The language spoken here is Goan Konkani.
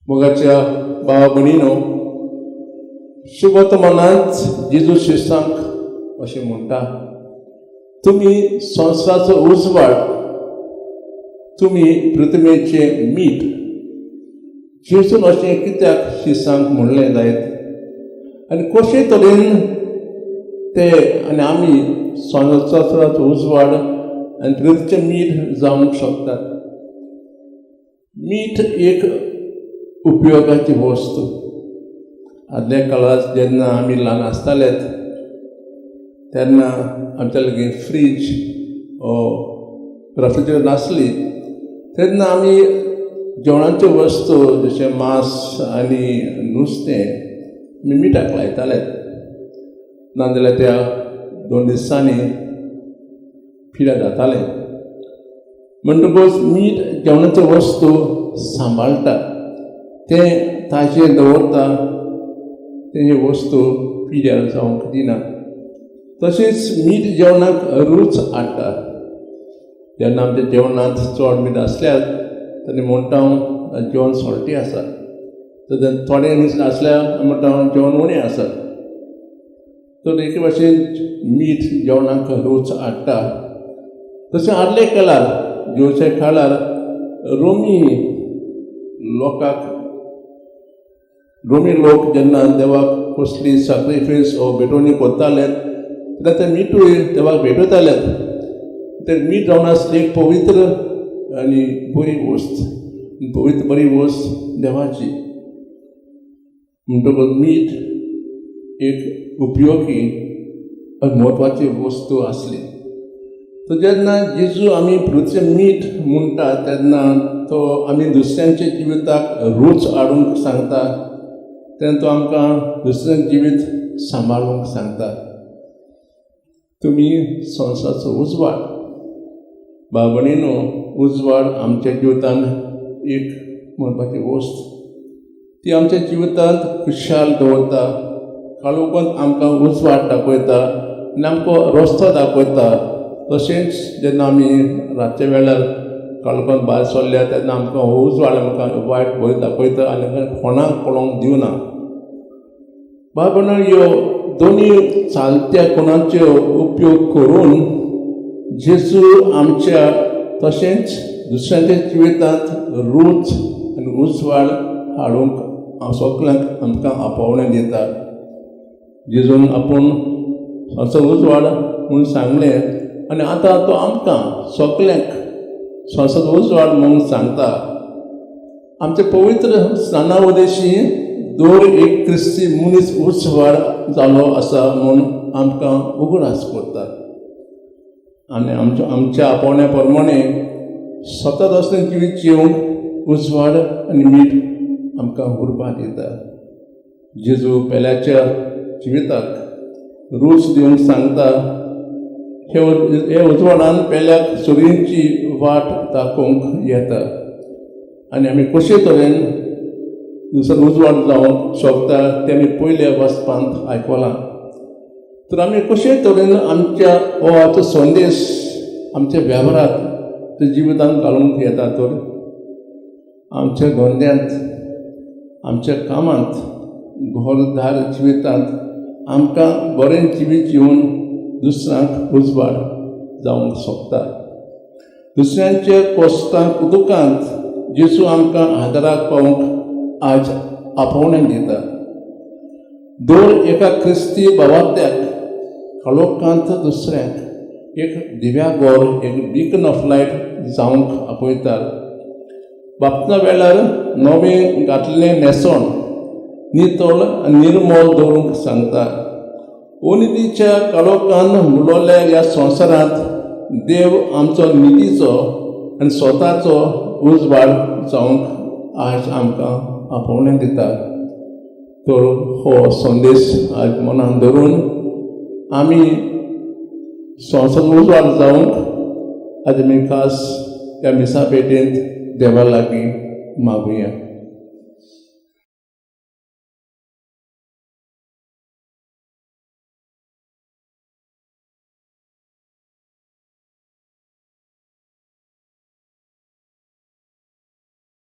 मोगाच्या भावा भयणीनो, शुभवर्तमानांत जेजू शिश्यांक अशें म्हणटा, तुमी संवसाराचो उजवाड, तुमी पृथ्वीचें मीठ. जेजून अशें कित्याक शिश्यांक म्हणलें जायत आनी कशे तरेन ते आनी आमी संवसाराचो उजवाड आनी पृथ्वीचें मीठ जावंक शकतात? मीठ एक उपयोगाची वस्तू. आदल्या काळार जेन्ना आमी ल्हान आसताले तेन्ना आमच्या लागीं फ्रीज रेफ्रिजरेटर नासली. तेन्ना आमी जेवणाच्यो वस्तू जशें मांस आनी नुस्तें आमी मिठाक लायताले, नाजाल्यार त्या 2 दिसांनी पिड्यार जातालें. म्हणटकूच मीठ जेवणाच्यो वस्तू सांबाळटा, तें ताजें दवरता, तें वस्तू पिड्यार जावंक दिना. तशेंच मीठ जेवणाक रूच हाडटा. जेन्ना आमच्या जेवणांत चड मीठ आसल्यार तेन्ना म्हणटा हांव, जेवण सॉल्टी आसा. तर थोडें मीठ आसल्यार म्हणटा हांव, जेवण उणें आसा. तर एके भाशेन मीठ जेवणाक रूच हाडटा. तशें आदले काळार, जेजूच्या काळार रोमी लोकांक, रोमी लोक जेन्ना देवाक कसली सॅक्रिफायस ओ भेटवणी करताले तेन्ना ते मिठूय देवाक भेटयताले. ते मीठ जावन आसली एक पवित्र आनी बरी वस्त, पवित्र बरी वस्त देवाची. म्हणटकूच मीठ एक उपयोगी आनी म्हत्वाची वस्तू आसली. तर जेन्ना जेजू आमी पृथ्वीचें मीठ म्हणटा तेन्ना तो आमी दुसऱ्यांच्या जिविताक रूच हाडूंक सांगता, तेन्ना तो आमकां दुसऱ्यांचें जिवीत सांबाळूंक सांगता. तुमी संवसाराचो उजवाड. भाव भयणीनो, उजवाड आमच्या जिवितांत एक म्हत्वाची वस्त. ती आमच्या जिवितांत खुशाल दवरता. काळोखांत आमकां उजवाड दाखयता आनी आमकां रस्तो दाखयता. तशेंच जेन्ना आमी रातच्या वेळार काळोखांत भायर सरल्या तेन्ना आमकां हो उजवाड आमकां वायट बरी दाखयता आनी कोणाक पळोवंक दिवना. भाव भयणीनो, ह्यो दोनी चालत्या गुणांचो उपयोग करून जेजू आमच्या तशेंच दुसऱ्यांच्या जिवितांत रूच आनी उजवाड हाडूंक सगल्यांक आमकां आपोवणें दिता. जेजून आपूण असो उजवाड म्हूण सांगलें आनी आतां तो आमकां सगल्यांक संवसाराचो उजवाड म्हूण सांगता. आमचे पवित्र स्नाना उदेशी दर एक क्रिस्ती मनीस उजवाड जालो आसा म्हूण आमकां उगडास करता आनी आमच्या आपोवण्या प्रमाणे सतत असलें जिवीत जिवंक उजवाड आनी मीठ आमकां उर्बा दिता. जेजू पेल्याच्या जिविताक रूच दिवंक सांगता. हे हे उजवाडान पेल्याक सुरयेची वाट दाखोवंक येता आनी आमी कशे तरेन दुसरो उजवाड जावंक शकता तें आमी पयल्या वाचपांत आयकलां. तर आमी कशे तरेन आमच्या हो आमचो संदेश आमच्या वेव्हारांत ते जिवितांत घालूंक येता? तर आमच्या धंद्यांत, आमच्या कामांत, घरदार जिवितांत आमकां बरें जिवीत जिवन दुसऱ्यांक उजवाड जावंक शकता. दुसऱ्यांच्या कश्टांक दुखांत जेजू आमकां आदाराक पावोवंक आज आपोवणें दिता. दर एका क्रिस्ती भावार्थ्याक काळोखांत दुसऱ्यांक एक दिव्यागोर, एक बीकन ऑफ लायट जावंक आपयतात. बाप्तिज्मा वेळार नवें घातलें न्हेसण नितळ आनी निर्मळ दवरूंक सांगता. अनितीच्या काळोखान बुडवल्ल्या ह्या संवसारांत देव आमचो नितीचो आनी स्वताचो उजवाड जावंक आज आमकां आपोवणें दिता. तर हो संदेश आज मनान धरून आमी संवसार उजवाड जावंक आज आमी खास त्या मिसा पेटेंत देवा लागीं मागुया.